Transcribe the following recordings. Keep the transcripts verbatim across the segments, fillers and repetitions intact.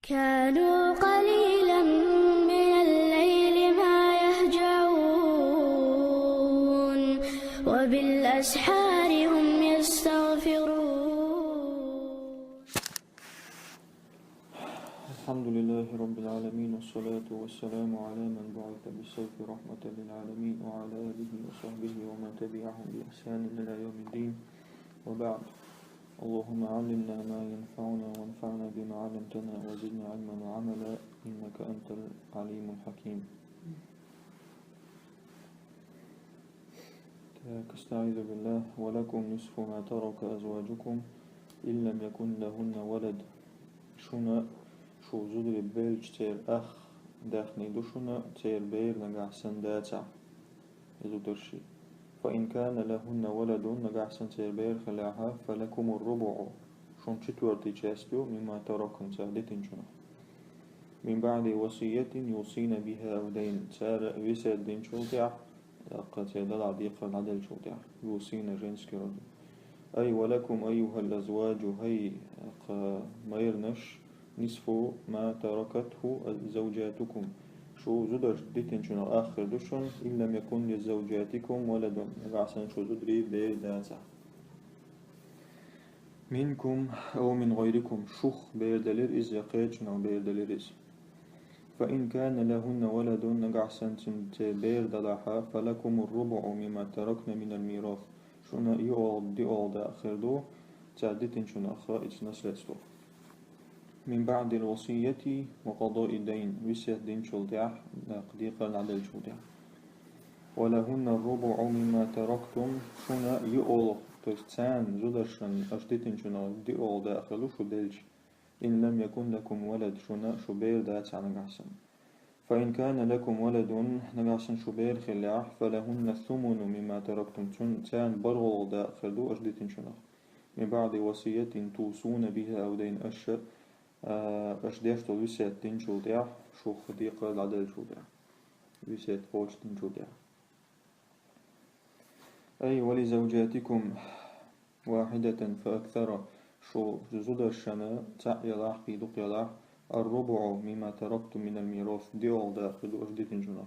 كانوا قليلا من الليل ما يهجعون، وبالأسحار هم يستغفرون. الحمد لله رب العالمين، والصلاة والسلام على من بعث بالسيف رحمة للعالمين، وعلى آله وصحبه ومن تبعهم بإحسان إلى يوم الدين، وبعد. اللهم علمنا ما ينفعنا، وانفعنا بما علمتنا، وزدنا علما وعملا، إنك أنت العليم الحكيم. Так, أستعيذ بالله. ولكم نصف ما ترك أزواجكم إن لم يكن لهن ولد. Шуна, шу зударий белча церан ах даьхни ду шуна, церан бер нагахь санна дацахь. Из зударши. فإن كان لهن ولد, нагахь санна церан бер хилахь, فلكم الربع, шун четвёртая часть ю, مما تركن, цар дитинчунах. من بعد وصية يوصين بها أو دين, цар весет динчул тӀехь, тӀаккха церан далахь декхар дӀаделлачул тӀехь. يوصين, женский род. أي ولكم أيها الأزواج, хӀай, тӀаккха майранаш, نصف ما تركته زوجاتكم, шу зударшта дитинчунах ах хир ду шун, إن لم يكن لزوجاتكم ولد, нагахь санна шу зударий бер дацахь. منكم أو من غيركم, шух бер далира иза я кхечунах бер далира иза. فإن كان لهن ولد, нагахь санна цуьнан церан бер далахь, فلكم الربع مما تركن من الميراث, шуна йоӀалгӀа, диъалгӀа дакъа хир ду цар дитинчунах, ицу наследство. من بعد الوصية وقضاء الدين, весет динчул тӀехь, дакъа декхар дӀаделлачул тӀехь. ولهن الربع مما تركتم, шуна йоӀалгӀа, то есть царна, зударшна, аша дитинчунах диъалгӀа дакъа хир ду шу делча. إن لم يكن لكم ولد, шуна шу бер дацахь нагахь санна. فإن كان لكم ولد, нагахь санна шу бер хилахь, فلهن الثمن مما تركتم, цун, царна бархӀалгӀа дакъа хир ду аша дитинчунах. من بعد وصية توصون بها أو دين, аша, а, аша деш долу весет динчул тӀехь, шух декхар дӀаделлачул тӀехь. Весет кхочушдинчул тӀехь. أي ولزوجاتكم واحدة فأكثر, шу зударшна цхьаъ ялахь, кхин дукха ялахь, الربع مما تركتم من الميراث, диъалгӀа дакъа хир ду аша дитинчунах.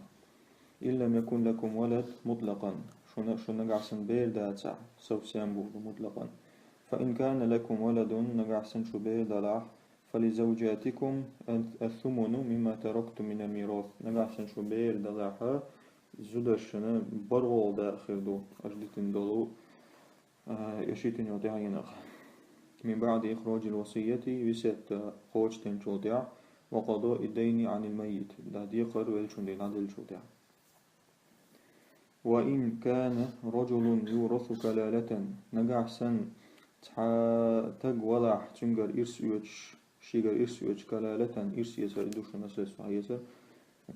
إن لم يكن لكم ولد مطلقا, шуна, шун нагахь санна бер дацахь, совсем боху ду مطلقا. فإن كان لكم ولد, нагахь санна шу бер далахь, فلزوجاتكم الثمن مما تركتم من الميراث, нагахь санна шу бер далахь, зударшна бархӀалгӀа дакъа хир ду аша дитина долу, а, аша йитина йолу тӀаьхьенах. من بعد إخراج الوصية, весет кхочушдинчул тӀехь, وقضاء الدين عن الميت, да, декхар веллачун дийна дӀаделлачул тӀехь. وإن كان رجل يورث كلالة, нагахь санна цхьа стаг валахь, цуьнгара ирс оьцуш, шегара ирс оьцуш, كلالة, ирс эцар, и ду шуна наследство хьаэцар.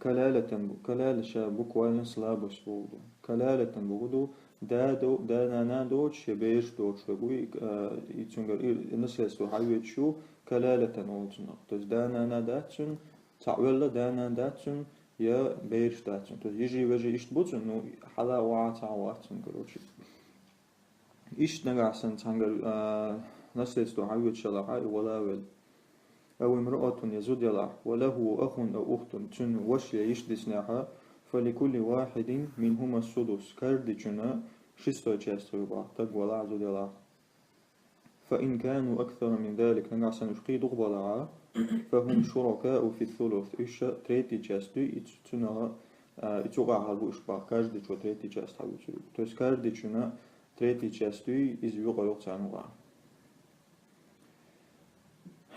كلالة бу-, كلالة ша буквально слабость боху ду. كلالة боху ду, да до-, да-нана доцуш, я бераш доцуш верг ву, и, а, и цуьнгара ир-, наследство хьаоьцуш ю, كلالة олу цунах. То есть да-нана дац цуьнан, цхьаъ велла, да-нана дац цуьнан, я бераш дац цуьнан. То есть йижи-вежи иштта бу цуьнан, ну, хьала а ваха цхьа а вац цуьнан, короче. Иштта нагахь санна цхьаьнгара, а, наследство хьаоьцуш ялахь, и вала а велла. أو امرأة, я зуда ялахь, وله أخ أو أخت, цуьнан ваша я йиша диснехь, فلكل واحد منهما السدس, каждыйчунна шестой часть хуьлу боху, стаг валахь, зуда ялахь. فإن كانوا أكثر من ذلك, нагахь санна уьш кхин дукха балахь, فهم شركاء في الثلث, уьш третий часть дуй, и цу-, цунах, а, и цу къахьар бу уьш боху, каждыйчо третий часть хьаоьцур ю. То есть каждыйчунна третий часть дуй, иза юкъа йоху царна юкъахь.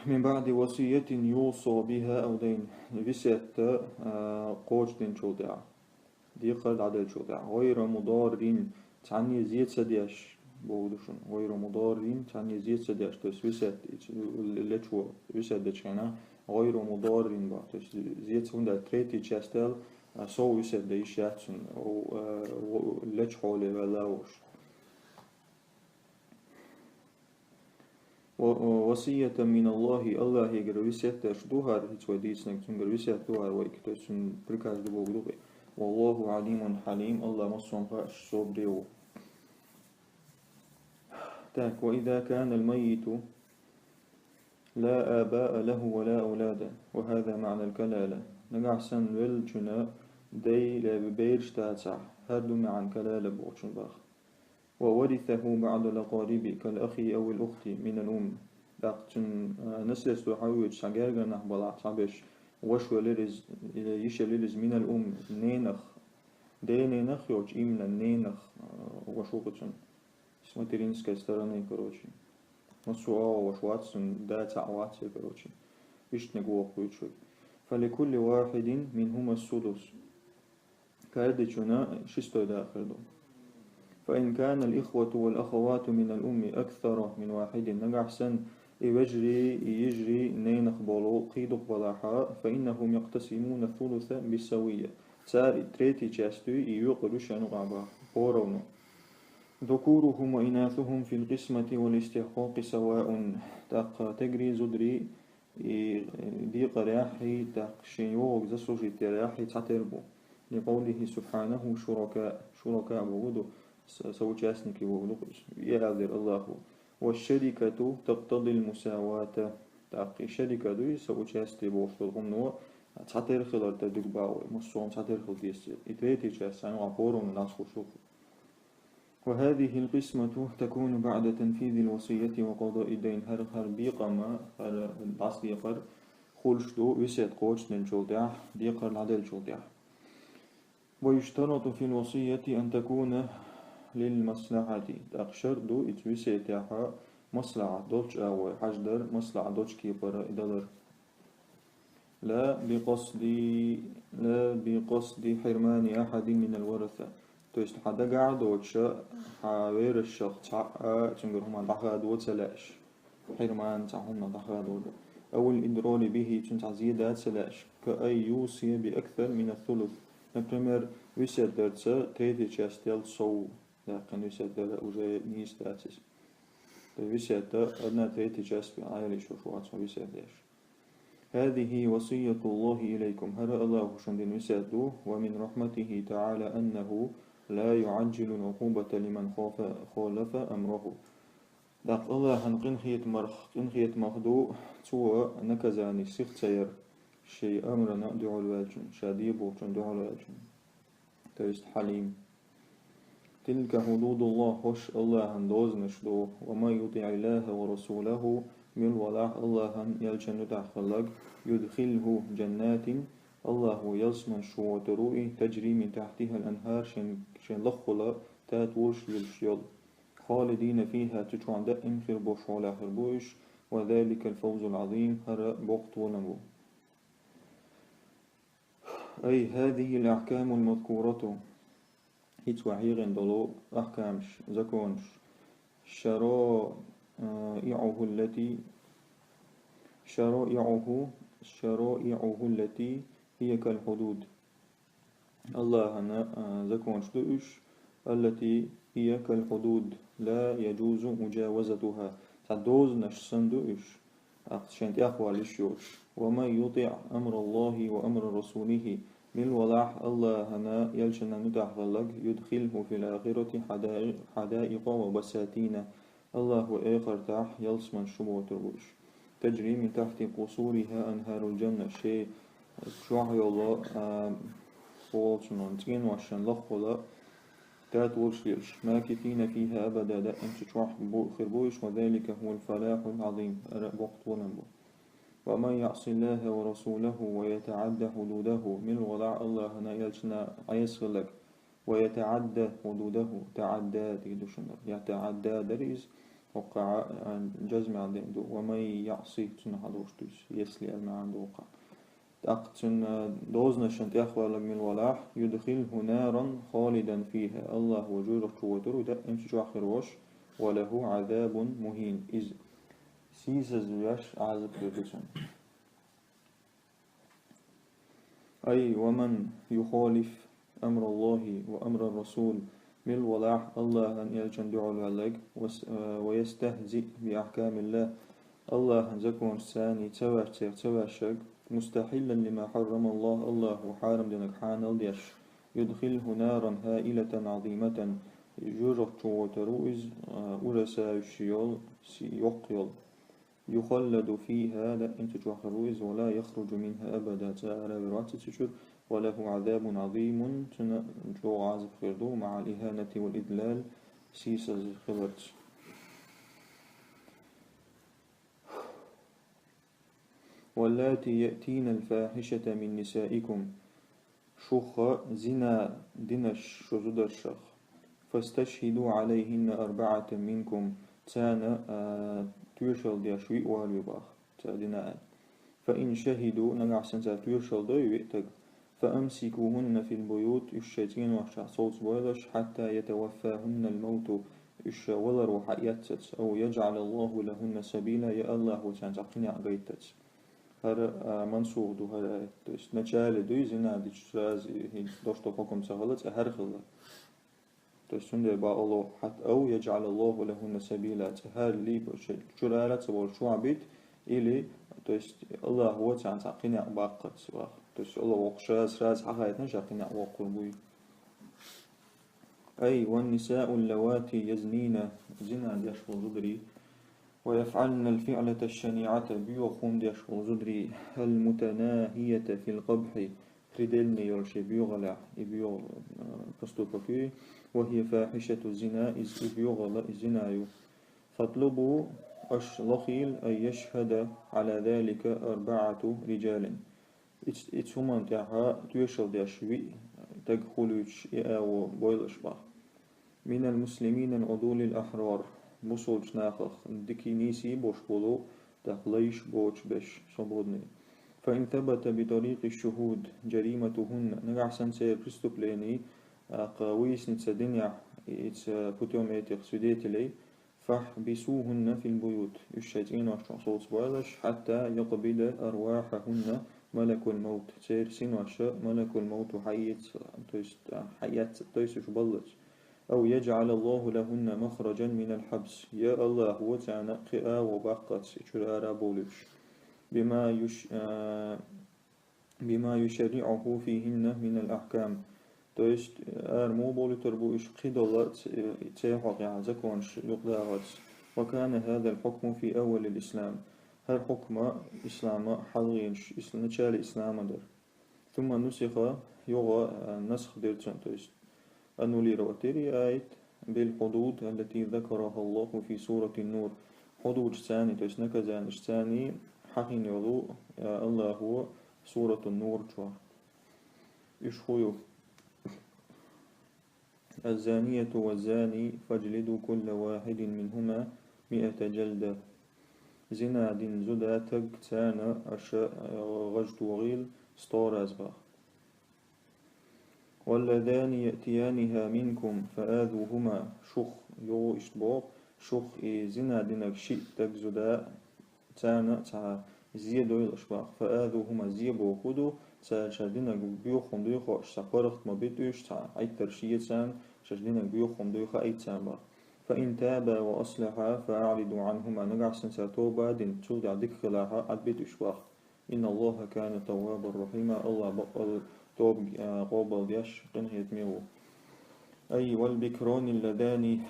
من بعد وصية يوصى بها أو دين, весет, а, кхочушдинчул тӀехь. Декхар дӀаделлачул тӀехь. غير مضار, цхьанне зен ца деш, боху ду шуна. غير مضار, цхьанне зен ца деш, то есть весет, и ц-, лечо весет дечу хенахь, غير مضار боху. То есть зен ца, хӀунда аьлча третий часть аьлла, а, сов весет дан йиш яц цунна, о, а, о, лечу хьоле ваьлла волуш. و-, وصية من الله, Аллахьигара весет деш ду хӀара, хӀинца вай дийцинарг, цуьнгара весет ду хӀара вайга, то есть цуьнан приказ ду боху ду-кх. والله عليم حليم, Аллахь массо а хууш, собаре ву. Так, وإذا كان الميت لا آباء له ولا أولاد، وهذا معنى الكلالة. Нагахь санна веллачун дай ле бераш дацахь, хӀара ду маьӀна калала бохучун бах. وورثه بعض الأقارب كالأخ أو الأخت من الأم. ТӀаккха цун, а, наследство хьавоьдуш цхьа гергара нах балахь, цхьаберш, воша велира из, или йиша велира из, من الأم, ненах, даь-ненах йолчу, именно ненах, а, воша ву-кх цун. С материнской стороны, короче. Массо а агӀор воша вац, цуьнан да цхьаъ вац, короче. Иштаниг вохуьйтуш ву. فلكل واحد منهما السدس. Каждый чуна шестой да хир ду. فإن كان الإخوة والأخوات من الأم أكثر من واحد. Нагахь санна и вежарий, и йижарий ненах болу кхин дукха балахь, فإنهم يقتسمون الثلث بالسوية. Цара и третий часть, и юкъара ю шайна юкъахь бах, поровну. ذكورهم وإناثهم في القسمة والاستحقاق سواء. ТӀаккха тегарий, зударий, и, э, декъарехь, тӀаккха шен йогӀуг заслужить ярехь цхьатера бу. لقوله سبحانه شركاء. Шуракаъ бохург ду, со-, соучастники бохург ду-кх иза. И аьлла дера Аллахо. والشركة تقتضي المساواة. ТӀаккха и шарика ду, и соучастие бохуш долу хӀума цхьатера хилар дерг бах вай, массо а цхьатера хила деза. И третий часть царна юкъахь поровну дӀасхуьлуш ду-кх. وهذه القسمة تكون بعد تنفيذ الوصية وقضاء الدين. ХӀара, хӀара бекхам, хӀара дӀасадекъар хуьлуш ду весет кхочушдинчул тӀаьхьа, декхар дӀаделлачул тӀаьхьа. ويشترط في الوصية أن تكون للمصلحة. ТӀаккха шарт ду иза весетехь маслахьат долчу агӀор хьаждар, маслахьат долчу кепара и далар. لا بقصد، لا بقصد حرمان أحد من الورثة. То есть хьан дагахь а доцуш, хьан верасех цхьаъ а цуьнгара хӀума дӀахадо ца лаьаш. Хьирман цхьа хӀуманах дӀахадо. أو الإضرار به, цуьнца зе дан ца лаьаш. كأن يوصي بأكثر من الثلث. Например, весет дарца третий часть ялта сов, яьккхина весет дара уже нийса дац иза. То есть весет дан одна третья часть бен Ӏайра йиш йолуш вац хьо весет деш. هذه وصية الله إليكم. ХӀара Аллахо шуна дина весет ду. ومن رحمته تعالى أنه لا يعجل العقوبة لمن خاف-، خالف أمره. ТӀаккха Аллахьан къинхетамах, къинхетамах ду, цо наказание сиха ца яр шен амрана дуьхьал ваьллачун, ша де бохучун дуьхьал ваьллачун. То есть Хьалим. تلك حدود الله, хӀорш Аллахьан дозанаш ду. ومن يطع الله ورسوله, мила валахь Аллахьан элчанна тӀехь хилларг, يدخله جنات, Аллахо ялсаманаш чу вотур ву и, تجري من تحتها الأنهار, шен, шен лаххула татолаш лелаш йолу. خالدين فيها, цу чохь даим хир болуш хьолахь хир бу уьш, وذلك الفوز العظيم, хӀара боккха толам бу. أي هذه الأحكام المذكورة. ХӀинца вай хьехийна долу ахкамаш, законаш. شرائعه التي، شرائعه، شرائعه التي هي كالحدود. Аллахьан, а, законаш ду уьш, التي هي كالحدود لا يجوز مجاوزتها. Цхьа дозанаш санна ду уьш, ахча шайн тӀехваллиш йоцуш. ومن يطع أمر الله وأمر رسوله, мила валахь Аллахьана, элчанна тӀехь хилларг, يدخله في الآخرة حدائق، حدائق وبساتين. Аллахо эхартахь ялсаманаш чу ботур бу уьш. تجري من تحت قصورها أنهار الجنة. Шен чохь йолу, а, волчунан цӀеношан лаххула татолаш лелаш. ماكثين فيها أبدا, даим цу чохь бу-, хир бу уьш, وذلك هو الفلاح العظيم, хӀара боккха толам бу. ومن يعص الله ورسوله ويتعد حدوده, мила валахь Аллахьана, элчанна Ӏеса хилларг, ويتعد حدوده, таӀадда тига ду шуна, я таӀадда дара иза, хӀокхахь, а, жазмехь деана ду, ومن يعص, цунах хьадуьйцуш ду иза, если аьлла маьӀна ду хӀокхахь. ТӀаккха цуьнан дозанашна тӀехвалларг мила валахь, يدخله نارا خالدا فيها, Аллахо жоьжахати чу вотур ву, даим цу чохь хир волуш, وله عذاب مهين, иза сийсазвеш Ӏазап хир ду цунна. أي ومن يخالف أمر الله وأمر الرسول, мила валахь Аллахьан, элчанна дуьхьал ваьлларг, ويستهزئ بأحكام الله, Аллахьан законашца ца ваьш, цех ца ваьшшаг, مستحلا لما حرم الله, Аллахо хьарам динарг хьанал деш, يدخله نارا هائلة عظيمة, жоьжахати чу вотур ву иза, а, ужасающий йолу, си-, йоккха йолу. يخلد فيها, даим цу чу хир ву иза, ولا يخرج منها أبدا, цӀа ара вер вац цу чура, وله عذاب عظيم, цунна чӀогӀа Ӏазап хир ду, مع الإهانة والإذلال, сийсаз хиларца. واللاتي يأتين الفاحشة من نسائكم, шух зина динарш шун зударшах. فاستشهدوا عليهن أربعة منكم, царна, а, тоьшалла деш виъ валаве боху, цара дина аьлла. فإن شهدوا, нагахь санна цара тоьшалла дой виъ таг, فأمسكوهن في البيوت, уьш шайн цӀенош чохь совцабойлаш, حتى يتوفاهن الموت, уьш валаро хьаэццалц, أو يجعل الله لهن سبيلا, я АллахӀа царна цхьа кхин некъ гайталц. ХӀара, а, мансух ду хӀара аят. То есть вначале дуй зина дича сразу и, и дош долу хьукам ца хилла, цкъа хӀара хилла. То есть цундела бакъ ло хьат أو يجعل الله لهن سبيلا, цкъа хӀара лийба, шайн чуьра ара ца волуш чохь бит, или, то есть АллахӀа царна цхьа кхин некъ баккхалц боху. То есть АллахӀа воккхуш сразу хьахайтина ша кхин некъ воккхур буй. أي والنساء اللواتي يزنين, зина деш болу зударий, ويفعلن الفعلة الشنيعة, боьха хӀума деш болу зударий, المتناهية في القبح, предельный йолу шен боьхаллехь, и боьха, э, поступок ю, وهي فاحشة الزنا, иза и боьхалла, и зина ю. فاطلبوا, аша лахийла, أن يشهد على ذلك أربعة رجال. Иц-, иц хӀуманна тӀехь тоьшалла деш виъ таг хуьлуьйтуш и агӀо бойла аша боху. من المسلمين العدول الأحرار, бусалба нахах дика нийса болуш болу, тӀаккха лайш боцуш берш, свободный. فإن ثبت بطريق الشهود جريمتهن, нагахь санна церан преступлени, тӀаккха выяснить ца динехь, ица путём этих свидетелей, فاحبسوهن في البيوت, уьш шайн цӀенош чохь совцабойлаш, حتى يقبض أرواحهن ملك الموت, церан синош малакул-мовт хьаэца, то есть, а, хьаэца, то есть уьш баллалц. أو يجعل الله لهن مخرجا من الحبس, я АллахӀа царна кхин агӀо баккхалц и чуьра ара бовлуьйтуш. بما يش-, а, بما يشرعه فيهن من الأحكام. То есть, ара муха бовлуьйтур бу уьш кхидолу ц-, церан хьокъехь законаш юкъадахалц. وكان هذا الحكم في أول الإسلام. ХӀара хьукма ислама хьалхенаш, ис-, начале ислама дара. ثم نسخ, юха, а, насх дира цунна, то есть аннулировать дира и аят, بالحدود التي ذكرها الله في سورة النور. Хьудуд царна, то есть наказанеш царна хьахийна йолу, а, АллахӀа Суратун-Нур чохь. Уьш хӀун ю? الزانية والزاني فاجلدوا كل واحد منهما مائة جلدة. Зина дина зуда таг царна аша, а, гӀаж дохийла сто раз боху. واللذان يأتيانها منكم فآذوهما, шух, юха иштта боху, шух и зина динарг шиъ таг зуда, царна цхьа зе дойла аша боху. فآذوهما, зе бохург ду, цара шаьш динарг боьха хӀума дуй хууш, цхьа паргӀат ма битӀуьш, цхьа Ӏиттарш е царна, шаьш динарг боьха хӀума дуй хаийта царна боху. فإن تابا وأصلحا فأعرضوا عنهما, нагахь санна цара тоба а дина, цул тӀаьхьа дика хилахь, Ӏад битӀуьш боху. إن الله كان توابا رحيما, АллахӀ баккъал тоба, а, къобал деш, къинхетаме ву. أي والبكران اللذان,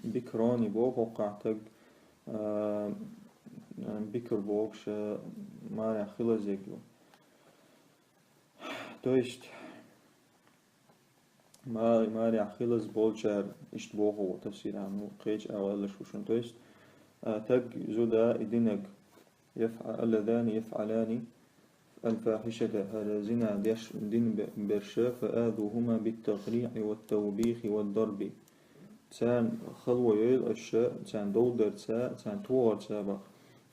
бикрони боху хӀокхахь таг, а, а, бикр бохуш, а, марехь хилазег ю. То есть, ма-, марехь хилаза болчара иштта боху ву тафсиран, ну, кхечу агӀо аьллаш ву шуна. То есть, а, таг, зуда и динаг, يفع-, اللذان يفعلان الفاحشة, хӀара зина деш дина бе-, берш, فآذوهما بالتقريع والتوبيخ والضرب. Царна хало йойла аша, царна довдарца, царна тохарца боху.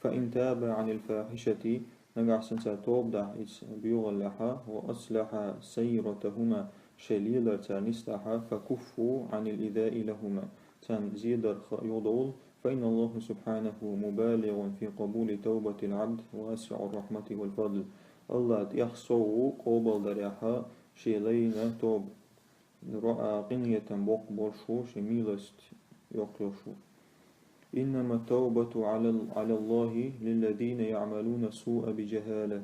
فإن تابا عن الفاحشة, нагахь санна цара тоба дахь иза боьхаллехь, وأصلحا سيرتهما, шайн лелар цара нисдахь, فكفوا عن الإيذاء لهما, царна зе дарх юхадовла, فإن الله سبحانه مبالغ في قبول توبة العبد واسع الرحمة والفضل. АллахӀ тӀех сов ву къобалдарехь шен лайна тоба. رأى, къинхетам боккха болуш ву, шен милость йоккха йолуш ву. إنما التوبة على ال-, على الله للذين يعملون السوء بجهالة.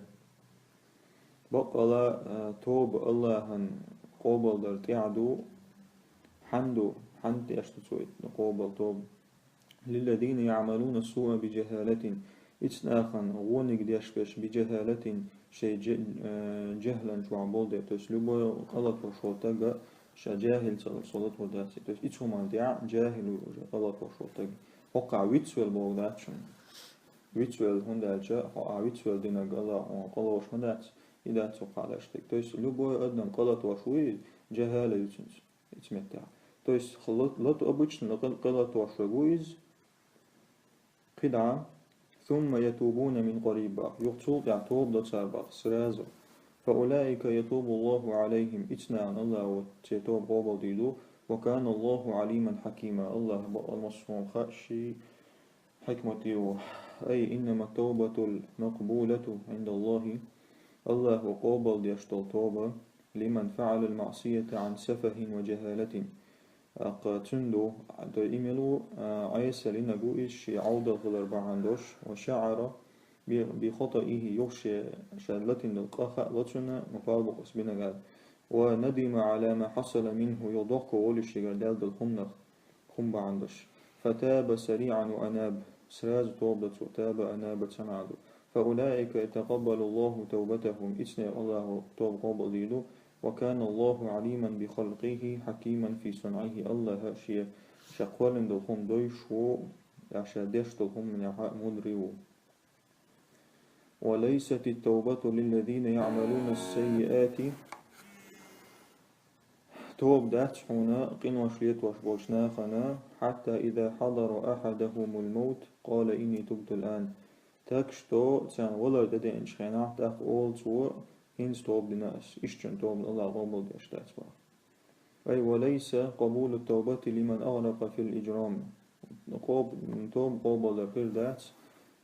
Баккъала, а, тоба АллахӀан къобалдар тӀехь ду, хьан ду, хьан тӀеш ду цо и къобал тоба? للذين يعملون السوء بجهالة. Ицу нахана гӀониг деш берш, بجهالة, шоай же-, э, жахӀлан чохь болу дела. То есть любой къа латош волу стаг ша жахӀил ца латор дац. То есть ицу хӀуманна тӀехь жахӀил ву уже къа латош волу стаг. ХӀокхахь вицвелла боху дац шуна. Вицвелла, хӀунда аьлча хьо а вицвелла динарг Аллахо къа лоруш ма дац, и дац хӀокхахь деш дерг. То есть любой адам къа латош ву иза, жахӀала ю цуьнца. Ицу меттехь. То есть лат-, лату обычно къа-, къа латош верг ву иза, кхидӀа, ثم يتوبون من قريب боху. Юха цул тӀаьхьа тоба до цара боху, сразу. فأولئك يتوب الله عليهم. Ицу нахана Аллахо церан тоба къобалдийр ду. وكان الله عليما حكيما. Аллах бакъ массо а хууш, хьикматехь ву. أي إنما التوبة المقبولة عند الله. Аллахо къобалдеш долу тоба, لمن فعل المعصية عن سفه وجهالة. ТӀаккха цуьнан ду, то и мила ву, а, Ӏеса линарг ву иза шен Ӏовдал хилар бахьана долуш, وشعر ب-, بخطئه, юха шен, ша латийна долу къа хаало цунна, ма паргӀат бу-кх ас бинарг аьлла. وندم على ما حصل منه, юха дохко волуш шегара даьлла долу хӀуманах, хӀума бахьана долуш. فتاب سريعا وأناب. Сразу тоба до цо, تاب أناب ца маьӀна ду. فأولئك يتقبل الله توبتهم. Ицу нахана Аллахо тоба къобалдийр ду. وكان الله عليما بخلقه حكيما في صنعه. Аллах шен, ша кхоьллина долу хӀума дойуш ву, я ша деш долу хӀуманехь мудрый ву. وليست التوبة للذين يعملون السيئات. Тоба дац хьуна къинош летош болчу нахана, حتى إذا حضر أحدهم الموت قال إني تبت الآن. Так что царна валар тӀедеанчу хенахь, тӀаккха олу цо: «ХӀинца тоба дина ас». Иштта тоба Аллах къобалдеш дац боху. أي وليس قبول التوبة لمن أغرق في الإجرام. Къоб-, тоба къобалдар хир дац,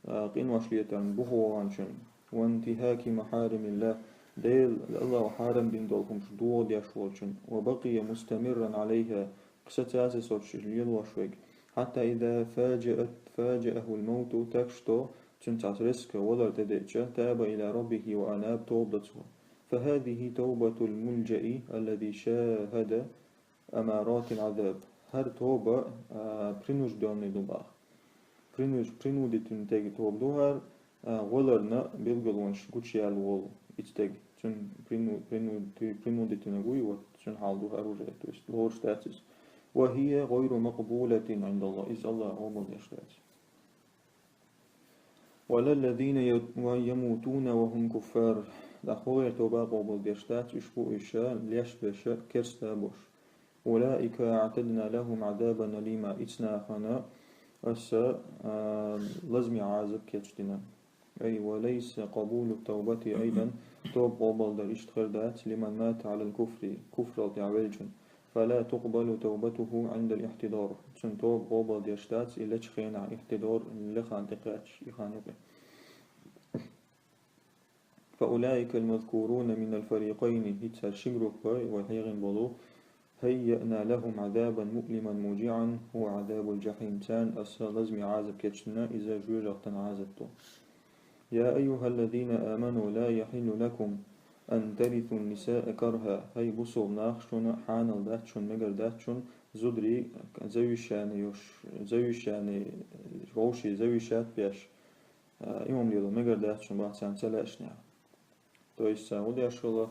а, къинош летарна буха ваханчун. وانتهاك محارم الله. Дела, Аллахо хьарам дина долу хӀумаш дохадеш волчун. وبقي مستمرا عليها. Кхин сацо цаьрца соцуш лелош верг. حتى إذا فاجأت، فاجأه الموت, так что цуьнан цхьа резко валар тӀедеъча, تاب إلى ربه وأناب, тоба до цо. فهذه توبة الملجأ الذي شاهد أمارات العذاب. ХӀара тоба, а, принуждённый ду боху. Принуж-, принудительный тоба ду хӀара, а, валарна билгалонаш гучуяьлла волу и стаг. Цуьнан прину-, прину-, принудительный вуй, вот, цуьнан хьал ду хӀара уже, то есть лоруш дац иза. وهي غير مقبولة عند الله. Иза Аллахо къобалдеш дац. ولا الذين ي-، يموتون وهم كفار. ТӀаккха хӀокхеран тоба къобалдеш дац, уьш бу уьш леш берш керста болуш. أولئك أعتدنا لهم عذابا أليما. Ицу нахана аса, а, лазаме Ӏазап кечдина. أي وليس قبول التوبة أيضا, тоба къобалдар иштта хир дац, لمن مات على الكفر, куфрал тӀехь веллачун. فلا تقبل توبته عند الاحتضار. Цуьнан тоба къобалдеш дац, и лечу хенахь, ихьтидар лехана тӀекхаьчча, и хан юкъе. فأولئك المذكورون من الفريقين, хӀинца хӀара ши группа вай хьехийна болу, هيأنا لهم عذابا مؤلما موجعا هو عذاب الجحيم. Царна аса лазаме Ӏазап кечдина, иза жоьжахатин Ӏазап ду. يا أيها الذين آمنوا لا يحل لكم أن ترثوا النساء كرها. ХӀай бусалба нах, шуна хьанал дац, шуна мегар дац, шуна зударий завещание йолуш, завещание, вовшийн завещать беш, а, и хӀума лело мегар дац шуна боху царна ца лаьашнехь. То есть, царна хӀун деш хилла,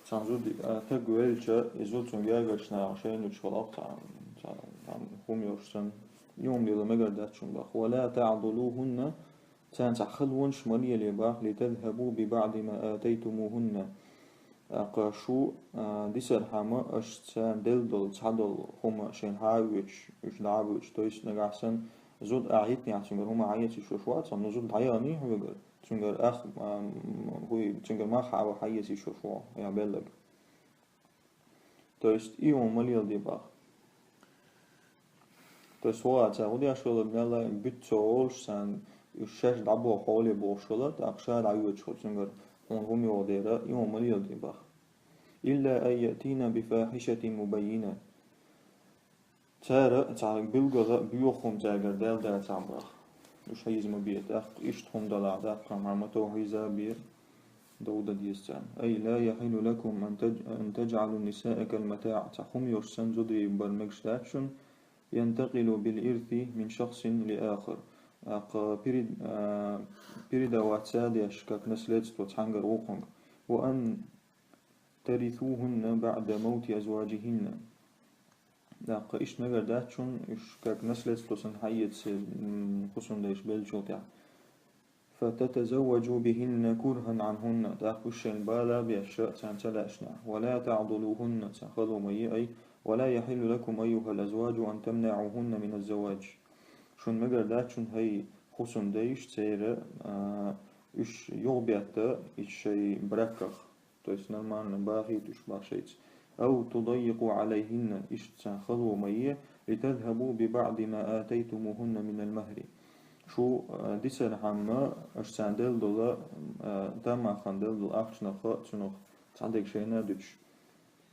цхьана зуда, а, стаг велча, и зуда цунна гергарчу наха шайна луьйш хилла, цхьана, цхьана, цхьана хӀума йолуш санна, и хӀума лело мегар дац шуна боху. ولا تعضلوهن, царна цхьа халонаш ма лелае боху, لتذهبوا ببعض ما آتيتموهن. ТӀаккха шу, а, дисархьама аша царна делла долу, цхьадолу хӀума шайна хьан а оьцуш, уьш дӀа а боьцуш, то есть нагахь санна зуда ахь йитинехь цуьнгара хӀума хьаэца йиш йолуш вац, амма зуда дӀаяхана хьоьгара, цуьнгара ах-, а, м, хӀуй, цуьнгара мах хьан а хьаэца йиш йолуш ву, я беллаг. То есть и хӀума ма леладе боху. То есть хӀора цара хӀун деш хилла, мелла буьту ца олуш санна, уьш шаьш дӀабоху хьоле бохуш хилла, тӀаккха ша дӀайоьдуш хилла цуьнгара, хьуна хӀума йогӀу дера, и хӀума ма леладе боху. إلا أن يأتين بفاحشة مبينة. Цара цхьа билггала боьха хӀума цаьргара даьлла дацахь боху. Уьш хьийза ма бе, тӀаккха иштта хӀума далахь, тӀаккха хьан ма тоху хьийза бе, дов дан деза царна. أي لا يحل لكم أن تج-، أن تجعلوا النساء كالمتاع. Цхьа хӀума йолуш санна зударий бар мегаш дац шуна, ينتقل بالإرث من شخص لآخر. ТӀаккха перед-, а, передаваться деш, как наследство, цхьаьнгара вукхунга. وأن ترثوهن بعد موت أزواجهن. ТӀаккха иштта мегар дац шун, уьш как наследство санна хьаэца, м, хӀусамдайш беллачул тӀехьа. فتتزوجوا بهن كرها عنهن, тӀаккха уьш шайна бала беш царна ца лаьашшехь. ولا تعضلوهن, царна хало ма е, أي ولا يحل لكم أيها الأزواج أن تمنعوهن من الزواج. Шун мегар дац шун, хӀай хӀусамдайш, церан, а, уьш юхабетта, уьш шайн браках. То есть нормально бахийта уьш бах шайца. أو تضيقوا عليهن, иштта царна хало ма е, لتذهبوا ببعض ما آتيتموهن من المهر. Шу, а, дисархьама, аша царна делла дола, а, таммагӀа хинна делла дола ахчанах цунах цхьа дерг шайна а дуьтуш.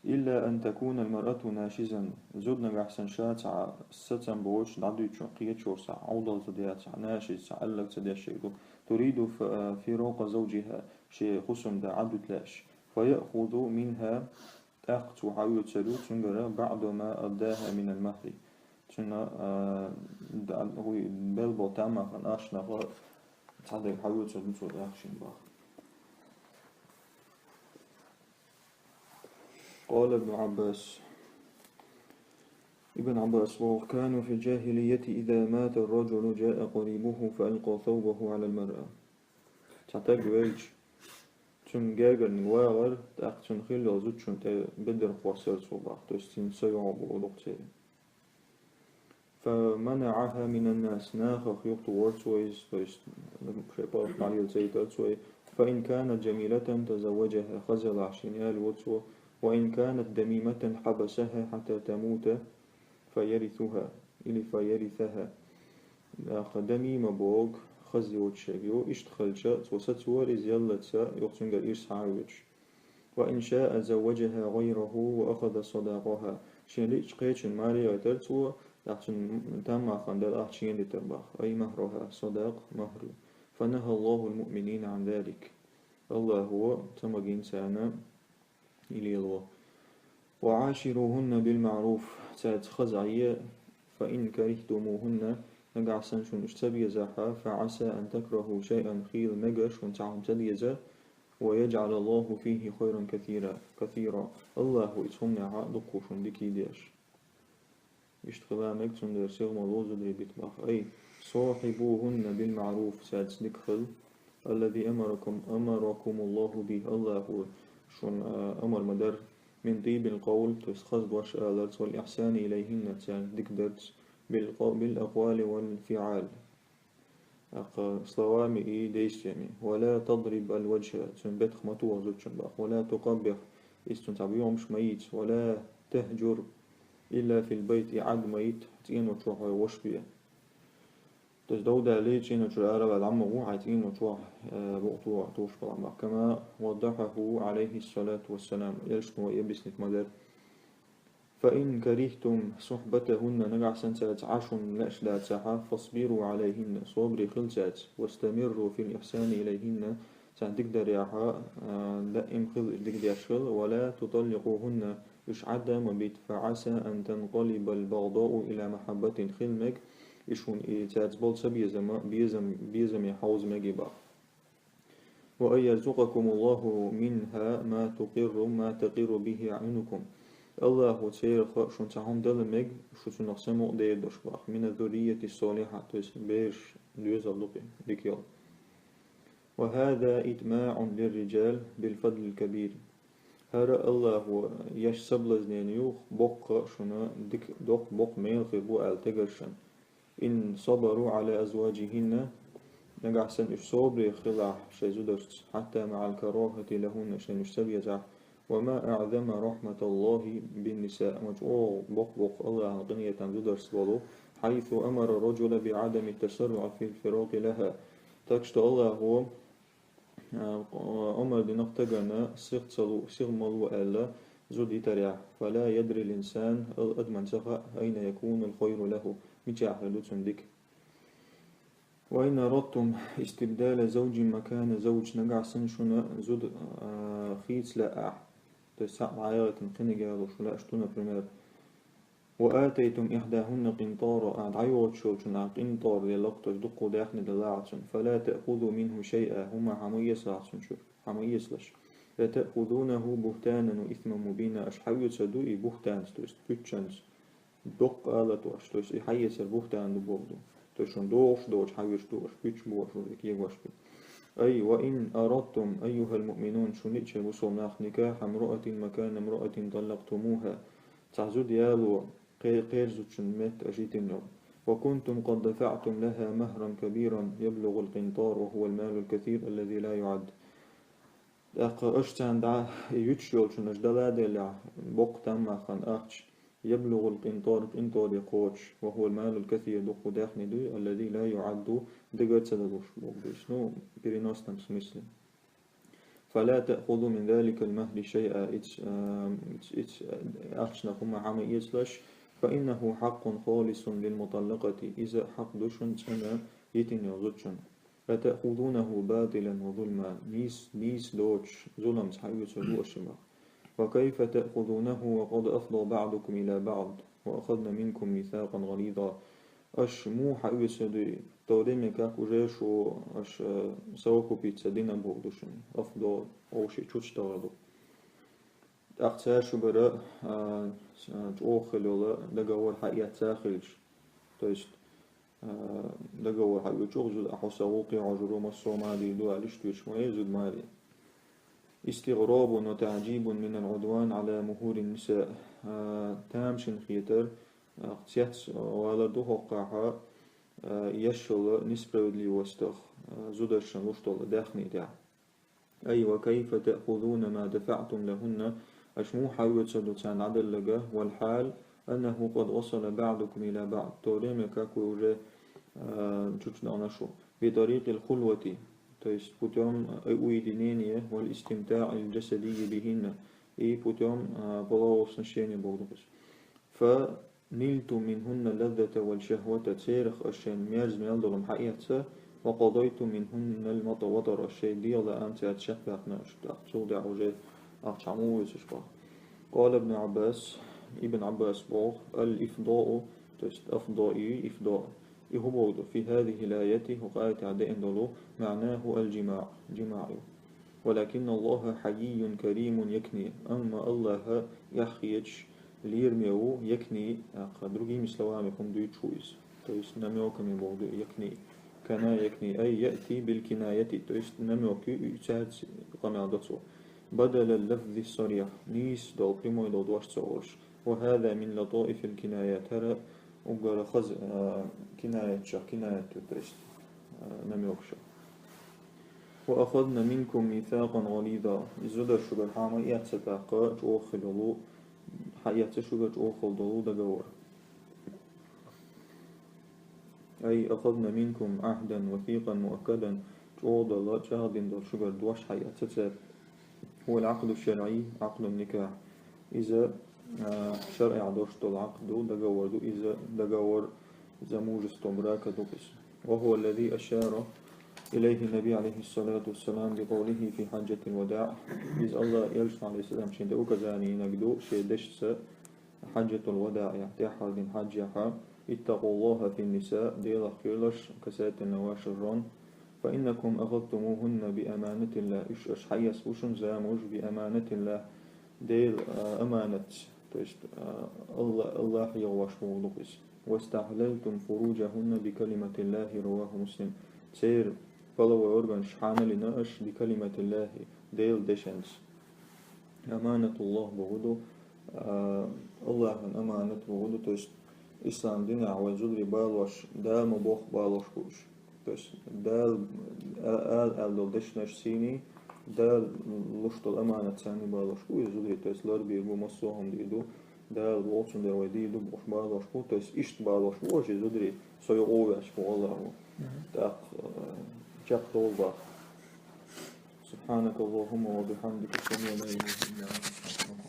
إلا أن تكون المرأة ناشزا. Зуда нагахь санна ша цхьа сацам боцуш дӀадуьтуш, кхеташ волуш, цхьа Ӏовдал ца деш, цхьа нашиз, цхьа аьлларг ца деш ерг ду. تريد ف-, فراق زوجها, шен хӀусамда Ӏадуьтуш лаьаш. فيأخذ منها, тӀаккха цо хьаоьцур ю цуьнгара, بعض ما أداها من المهر. Цунна, а, да-, хӀуй, белла болу таммагӀа хинна ахчанах цхьа дерг хьаоьцур ду цо тӀаккха шена бах. قال ابن عباس. Ибн Ӏаббас боху: كانوا في الجاهلية إذا مات الرجل جاء قريبه فألقى ثوبه على المرأة. Цхьа стаг велча, цуьнан гергарниг вагӀара, тӀаккха цуьнан хилла йолу зудчунна тӀе бедар кхоссара цо бах, то есть цуьнан са юхь боху дукха церан. فمنعها من الناس, нахах юхатухура цо иза, то есть шайн паргӀат дӀалела ца йитара цо. فإن كانت جميلة تزوجها, хаза елахь шена ялайора цо, وإن كانت ذميمة حبسها حتى تموت فيرثها, или فيرثها. ТӀаккха дамима бохург хаза йоцуш ерг ю, иштта хилча, цо сацора иза яллалц, юха цуьнгара ирс хьаоьцуш. وإن شاء زوجها غيره وأخذ صداقها. Шена лиъча кхечунна маре а гӀоьттура цо, тӀаккха цунна таммагӀа хинна делла ахча шена дитар бах. أي مهرها, садакъ, махӀар ю. فنهى الله المؤمنين عن ذلك. АллахӀа ца магийна царна и лело. وعاشروهن بالمعروف, цаьрца хаза Ӏе, فإن كرهتموهن, нагахь санна шуна уьш ца безахь, فعسى أن تكرهوا شيئا, хийла мега шуна цхьа хӀума ца деза, ويجعل الله فيه خيرا كثيرا, كثيرا. АллахӀа иза хӀуманехь дуккха шуна дика йийдеш. Иштта хила мега, цундела сиха ма ло зударий бита бах. أي صاحبوهن بالمعروف, цаьрца дика хила. الذي أمركم، أمركم الله به, АллахӀа шуна, а, амар ма дарра. من طيب القول, то есть хаза дош аларца, والإحسان إليهن, царна дика дарца, بالق-، بالأقوال والفعال. ТӀаккха словами и действиями. ولا تضرب الوجه, цуьнан бетах ма тоха зудчун бах. ولا تقبح, иза цунна цхьа боьхамаш ма йийца. ولا تهجر إلا في البيت, и Ӏад ма йита, цӀеначохь вай ваша бен. То есть дов далий, цӀеначуьра ара ваьлла Ӏа ма гӀо, хьайн цӀеначохь, э, букъ тоха, тоша бала бах. كما وضحه عليه الصلاة والسلام, элчано и объяснить ма дарра. فإن كرهتم صحبتهن, нагахь санна цаьрца Ӏа шуна лаьаш лацахь, فاصبروا عليهن, собаре хила цаьрца, واستمروا في الإحسان إليهن, царна дика дарехь, а, даим хила, дика деш хила, ولا تطلقوهن, уьш Ӏад а ма бита, فعسى أن تنقلب البغضاء إلى محبة, хила мега, и шуна и цаьрца болу ца безам, безам, безаме хьовза мега и бах. وأن يرزقكم الله منها ما تقر، ما تقر به أعينكم. АллахӀа церах шуна цхьа хӀума дала мега, шу цунах самукъадер долуш бах. من الذرية الصالحة, то есть бераш доьзал дукха, дика йолу. وهذا إطماع للرجال بالفضل الكبير. ХӀара АллахӀа еш соблазнение ю, боккха шуна дика, доккха боккха мела хир бу аьлла тегаршна. إن صبروا على أزواجهن, нагахь санна уьш собаре хилахь шайн зударшца, حتى مع الكراهة لهن, шайна уьш ца безахь, وما أعظم رحمة الله بالنساء, ма чӀогӀа боккха-боккха АллахӀан къинхетам зударшца болу, حيث أمر الرجل بعدم التسرع في الفراق لها. Так что АллахӀа а, омар динарг стагана сиха ца лу, сиха ма лу аьлла, зуда йитарехь. فلا يدري الإنسان, ал-, адамна ца хаьа, أين يكون الخير له, мичахь хир ду цунна дика. وإن أردتم استبدال زوج مكان زوج, нагахь санна шуна зуда, а, хийца лаахь, то есть цхьаъ дӀаяхийтина кхиниг ялуш шу лаьаш ду, например, وآتيتم إحداهن قنطارا, а, дӀайоагӀача йолчунна къинтӀар де лакхташ дукха даьхни далахь цунна, فلا تأخذوا منه شيئا, хӀума хьа ма эцалахь цун чура, хьа ма эцалаш. لتأخذونه بهتانا وإثما مبينا, аша хьаэцаргда и бухӀтанца, то есть пуччанца, доккха ала тӀа, то есть и хьаэцар бухӀтан да боху. То есть шуна догӀуш доцуш хьаэцаргда аша, пуч бохуш ву, кегош бу. أي وإن أردتم أيها المؤمنون, шуна лиъча, бусалба нах, نكاح امرأة مكان امرأة طلقتموها, цхьа зуда яло кхе-, кхечу зудчун метта аша йитина йолу. وكنتم قد دفعتم لها مهرا كبيرا يبلغ القنطار وهو المال الكثير الذي لا يعد. ТӀаккха аша царна дӀа и юьтуш йолчунна аша дала а деллехь, боккха там мах ахча, يبلغ القنطار, къинтӀаре кхочуш, وهو المال الكثير, дукха даьхни ду, الذي لا يعد, дага а ца далуш боху дуьйцу. Ну, в переносном смысле. فلا تأخذوا من ذلك المهر شيئا, иц-, а, иц-, иц-, а, ахчанах хӀума хьа ма эцалаш, فإنه حق خالص للمطلقة, иза хьакъ ду шуна цӀена йитина йолу зудчун. أتأخذونه باطلا وظلما, нийса, нийса доцуш, зуламца хьаэцаргда аша и мах. وكيف تأخذونه وقد أفضى بعضكم إلى بعض وأخذن منكم ميثاقا غليظا. Аша муха хьаэцаргда и, в то время как уже шу аша, а, совокупиться дина боху ду шуна, أفضى, овший чучу тахар ду. ТӀаккха цара шуьгара, а, с-, а, чӀогӀа хила йолу договор хьаэцна хилча. То есть, а, договор хьаоьцуш, зуда, ахьа хьо сан гӀуллакхе хьожур ву, массо а ма дийр ду аьлла, иштта оьцуш ма яц зуда маре. استغراب وتعجيب من العدوان على مهور النساء. А, тамашийна хетар, а, цец валар ду хӀокхахь, а, еш йолу несправедливостах, а, зударшна луш долу даьхни тӀехь. أي وكيف تأخذون ما دفعتم لهن, аша муха хьаоьцург ду царна дӀаделларг, والحال أنه قد وصل بعضكم إلى بعض, в то время как вы уже, а, чучу дахана шу, بطريق الخلوة, то есть путём, а, уединения, والاستمتاع الجسدي بهن, и путём, а, полового сношения боху ду иза. فنلتم منهن اللذة والشهوة, церах аша шайн мерза мел долу хӀума хьаэцна, وقضيتم منهن المطر, аша шайн дегӀан лаам цаьрца шекбаьккхина аша, тӀаккха цул тӀаьхьа уже ахча хьа ма эцалаш боху. قال ابن عباس, Ибн Ӏаббаса боху, الإفضاء, то есть أفضى, и إفضاء. И хӀун боху ду? في هذه الآية, хӀокху аятехь деана долу, معناه الجماع, جماع ю. ولكن الله حيي كريم يكني, амма АллахӀ эхь хеташ, лераме ву, يكني, тӀаккха, другими словами, хӀума дуьйцуш ву иза. То есть намёками боху ду يكني. كنى يكني, أي يأتي بالكناية, то есть намёк ю, и цаьрца къамел до цо. بدل اللفظ الصريح, нийса долу, прямой долу дош ца олуш. وهذا من لطائف الكنايات, хӀара уггар хаза, а, кинаятех кинаят ю, то есть, а, намёкашах. وأخذن منكم ميثاقا غليظا. Иза зударша шуьгара хьа ма эцна тӀаккха чӀогӀа хила йолу, хьаэцна шуьгара чӀогӀа хила долу договор. أي أخذن منكم عهدا وثيقا مؤكدا, чӀогӀа долу, чӀагӀдина долу шуьгара дош хьаэцна цара. هو العقد الشرعي عقد النكاح. Иза, а, шарӀехь долуш долу Ӏакъд ду, договор ду, иза договор замужества, брака ду иза. وهو الذي أشار إليه النبي عليه الصلاة والسلام بقوله في حجة الوداع. Иза АллахӀан Элчано, عليه السلام, шен тӀе указание йинарг ду, шен дешца, Хьаджатул-Вадаъехь, тӀаьххьара дийнан хьаджехь: اتقوا الله في النساء, Делах кхералаш, касательно ваших жен, فإنكم أخذتموهن بأمانة الله, уьш аша хьаэцна бу шуна замуж, بأمانة الله, Делан, а, аманатца, то есть, а, Алла-, АллахӀ егӀош бохург ду иза. واستحللتم فروجهن بكلمة الله, رواه مسلم. Церан половой органаш хьанал йина аша, بكلمة الله, Делан дешанца. أمانة الله бохург ду, а, АллахӀан аманат бохург ду, то есть ислам динехь вайн зударий балош, Дала ма бохху балош бу уьш. То есть Дала а-, а-, аьлла долу дешнаш сийний, Дала луш долу аманат санний балош бу иза зударий, то есть ларбийр бу, массо а хӀума дийр ду, Дала боху цундела вай дийр ду бохуш балош бу, то есть иштта балош бу уьш и зударий, со юкъа ваьлча боху АллахӀа. Мгм. ТӀаккха, э, чекхдолу боху. سبحانك اللهم وبحمدك، أشهد أن لا إله إلا أنت، أستغفرك.